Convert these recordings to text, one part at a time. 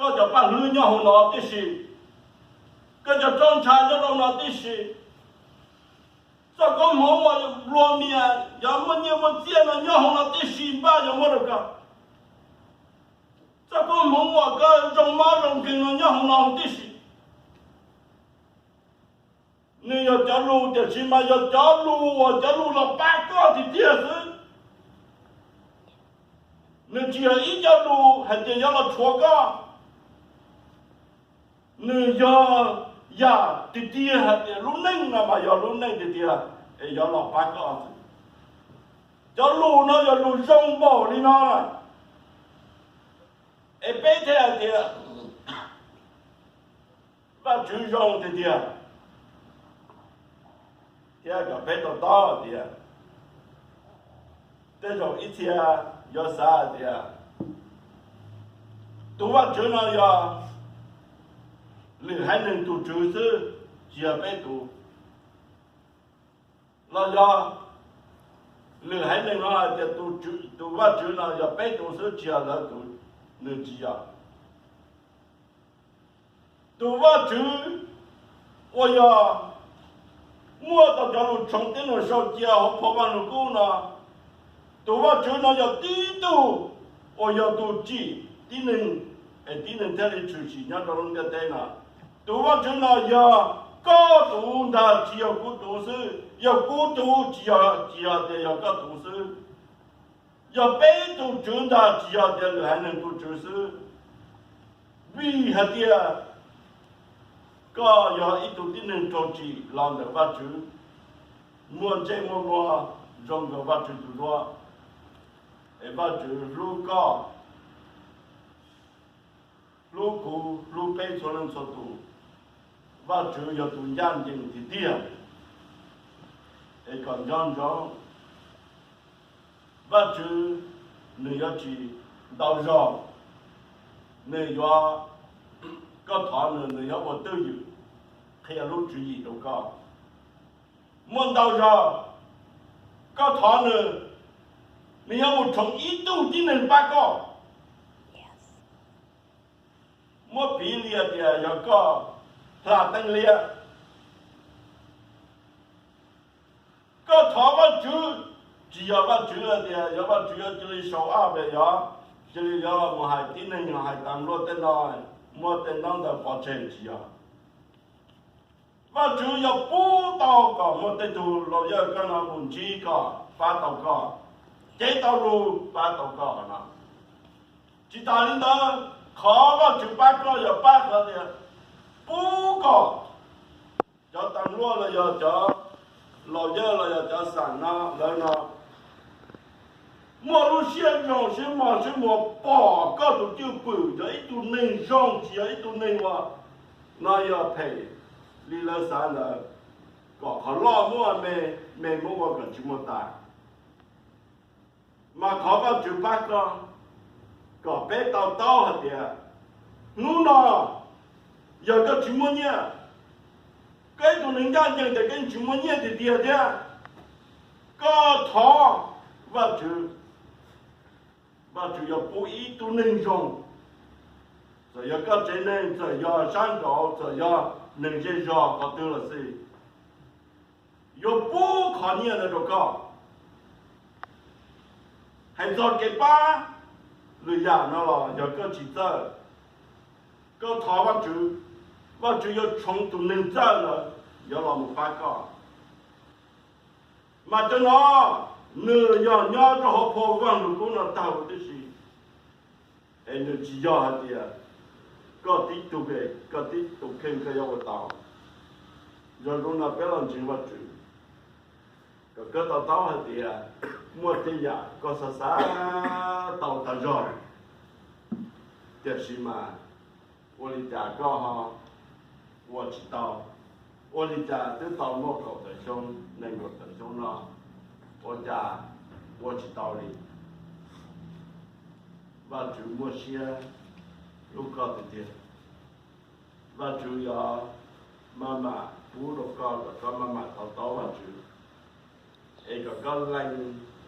Koj cov paj hlwb nyob hauv no tib si, koj cov roj ntsha nyob rau no tib si, txoj koob hmoov uas nplua mias yog muaj nyiaj muaj txiaj no nyob hauv no tib si, npaj yuav muab rau koj. Txoj koob hmoov uas koj zoo mob zoo nkeeg no nyob hauv no huv tib si. Nws yog cov lus, tiam sis mas yog cov lus uas cov lus los pab koj tiag tiag xwb. Nws tsis yog ib co lus hais tias yuav los rhuav koj. Nws yog yam tiag tiag hais tias lub neej no mas yog lub neej tiag tiag, es yuav los pab koj xwb. Cov lus no yog lus zoo npaum li no, es peb thiaj hais tias Vajtswv zoo tiag tiag, thiab kom peb to taub tias tej zaum ib txhia yuav xav hais tias tus Vajtswv no yog lwm haiv neeg tus tswv xwb, tsis yog peb tus. Los yog lwm haiv neeg no hais tias tus Vajtswv no yog peb tus xwb, tsis yog lawv tus. Nws tsis yog. Tus Vajtswv uas yog muaj tau cov lus tshoov tib neeg sau cia hauv phau Vaj Lug Kub no, tus Vajtswv no yog tib tug uas yog tus tsim tib neeg, es tib neeg thiaj li tshwm sim nyob rau lub ntiaj teb no. Tus Vajtswv no yog koj tus ntag, tsis yog kuv tus xwb, yog kuv tus, tsis yog, tsis yog tias yog koj tus xwb. Yog peb tus tswv ntag, tsis yog tias lwm haiv neeg tus tswv xwb. Vim hais tias koj yog ib tug tib neeg raug tsim los ntawm Vajtswv, muaj ntsej muaj muag zoo nkaus Vajtswv tus duab, es Vajtswv hlub koj, hlub kuv, hlub peb txhua leej txhua tus. Vajtswv yog tus ncaj ncees tiag tiag, es kom nco ntsoov, Vajtswv nws yuav tsis ntau zog, nws yuav, koj thov nws, nws yuav ua twj ywm qhia lub tswv yim rau koj. Muaj ntau zog koj thov nws, nws yuav mus tshoov ib tug tib neeg pab koj. Muab piv li hais tias yog koj hla teeb liab, koj thov Vajtswv, tsis yog Vajtswv hais tias yog Vajtswv yuav cia li sau ab pes yov, cia li yuav los mus hais tib neeg, hais tas luaj tej no, muab tej ntaub ntawv pov tseg, tsis yog. Vajtswv yog pub tau kom muaj tej tug laus yawg koj no mus ntsib koj, pab tau koj, cev tau lus pab tau koj no. Tsis tas li ntawd, qhov Vajtswv pab koj yog pab qhov tias pub kom cov tas luaj los yog cov laus yawg los yog cov xam no lawv no muaj lub siab zoo siab mos siab muag pom koj tus cwj pwm yog ib tug neeg zoo, tsis yog ib tug neeg uas no yog phem li lawv xav ntawd, kom qhov loj muab me, me muab ua kom tsis muaj tas. Mas qhov Vajtswv pab koj, kom peb to taub hais tias hnub no yog koj tsis muaj nyiaj, koj ib tug neeg ncaj ncees tias koj tsis muaj nyiaj tiag tiag thiab, koj thov Vajtswv, Vajtswv yuav pub ib tug neeg zoo, txawm yog koj tsev neeg, txawm yog sab nraud, txawm yog neeg zej zog qhov twg los xij, yuav pub qhov nyiaj ntawd rau koj. Hais txog kev pab lwm yam no los yog koj tsis txawj, koj thov Vajtswv, Vajtswv yuav tshoov tus neeg txawj ntawd yuav los mus pab koj. Mas cov no nws yog nyob rau hauv phau Vaj Lug Kub no tag huv tib si, es nws tsis yog hais tias koj tib tug, koj tib tus kheej koj yuav ua tau. Yog zoo no peb los ntseeg Vajtswv, kom koj to taub hais tias muaj tej yam koj xav xav tau tas zog, tiam sis mas ua li cas koj ho ua tsis tau? Ua li cas twb tau muaj kaum tawm xyoo, nees nkaum tawm xyoo no, ua cas ua tsis tau li? Vajtswv muaj siab hlub koj tiag tiag. Vajtswv yuav maj mam pub rau koj kom koj maj mam to taub Vajtswv, es kom koj lees,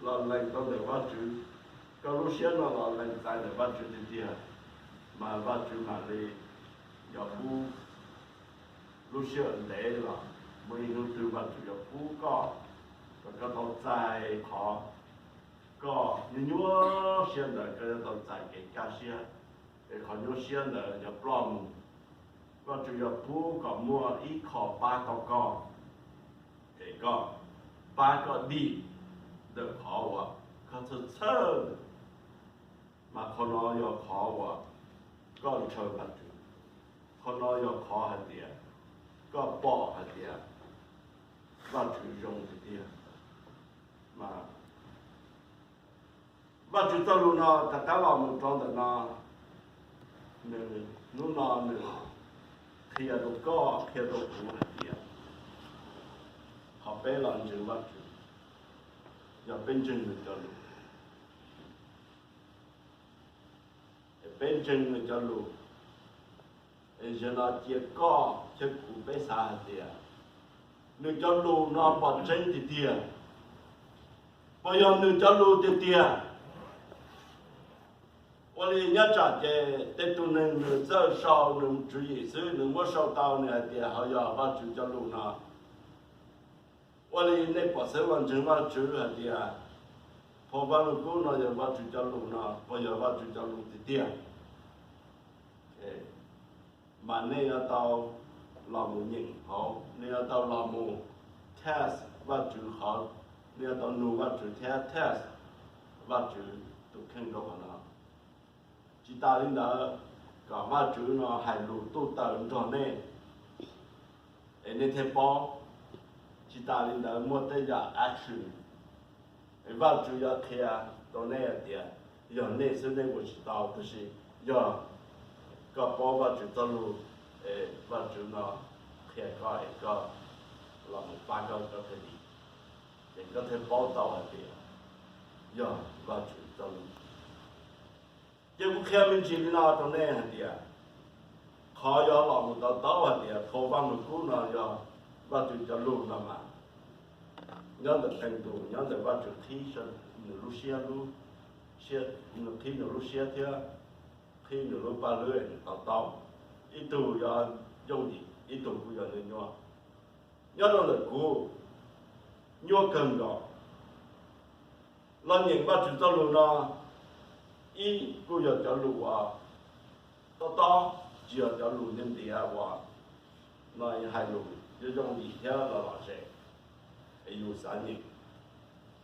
los lees tau ntawm Vajtswv, koj lub siab no los lees txais ntawm Vajtswv tiag tiag. mas Vajtswv mam li yuav pub lub sij hawm ntev los mus ib hnub twg Vajtswv yuav pub koj, kom koj tau txais qhov koj nyuaj nyuaj siab ntawd, koj yuav tau txais kev kaj siab, es qhov nyuaj siab ntawd yuav ploj mus. Vajtswv yuav pub kom muaj ib qho pab tau koj, es koj pab koj dim ntawm qhov uas koj txhawj txhawj, mas qhov no yog qhov uas koj ntshaw Vajtswv. Qhov no yog qhov hais tias koj pom hais tias Vajtswv zoo tiag tiag. Mas Vajtswv txoj lus no rov qab los mus rau ntawm no, nws hnub no nws qhia rau koj, qhia rau kuv hais tias qhov peb los ntseeg Vajtswv yog peb ntseeg nws cov lus. Peb ntseeg nws cov lus, es zaum no cia koj thiab kuv peb xav hais tias nws cov lus no puas tseeb tiag tiag, puas yog nws cov lus tiag tiag. Ua li nyob tsam ces tej tug neeg nws txawj sau nws tswv yim xwb, nws muab sau tau nws hais tias ho yog Vajtswv cov lus no. Ua li nej pom xeeb los ntseeg Vajtswv hais tias phau Vaj Lug Kub no yog Vajtswv cov lus no, puas yog Vajtswv cov lus tiag tiag? Mas nej yuav tau los mus nyeem hauv, nej yuav tau los mus test Vajtswv qhov, nej yuav tau nug Vajtswv thiab test Vajtswv tus kheej rau qhov no. Tsis tas li ntawd, kom Vajtswv no hais lus tuj tawm nrog nej, es nej thiaj paub. Tsis tas li ntawd, muaj tej yam action, es Vajtswv yuav qhia rau nej hais tias yog nej xwb nej ua tsis tau, tab sis yog koj paub Vajtswv txoj lus, es Vajtswv no qhia koj es koj los mus pab koj, koj thiaj li, es koj thiaj paub tau hais tias yog Vajtswv txoj lus. Ces kuv qhia me ntsis li no rau nej hais tias qhov yuav los mus to taub hais tias phau Vaj Lug Kub no yog Vajtswv cov lus no mas, nyob ntawm qee tus, nyob ntawm Vajtswv qhib nws lub siab, qhib nws lub siab thiab qhib nws lub paj lwb nws to taub. Ib tug yuav yooj yim, ib tug kuj yuav nyuaj nyuaj. Nyob rau ntawm kuv, nyuaj kawg nkaus. Los nyeem Vajtswv txoj lus no, ib kuj yog cov lus uas tob tob, tsis yog cov lus ntiav ntiav uas no hais lus yooj yooj yim thiab los lom zem, es yus xav nyeem.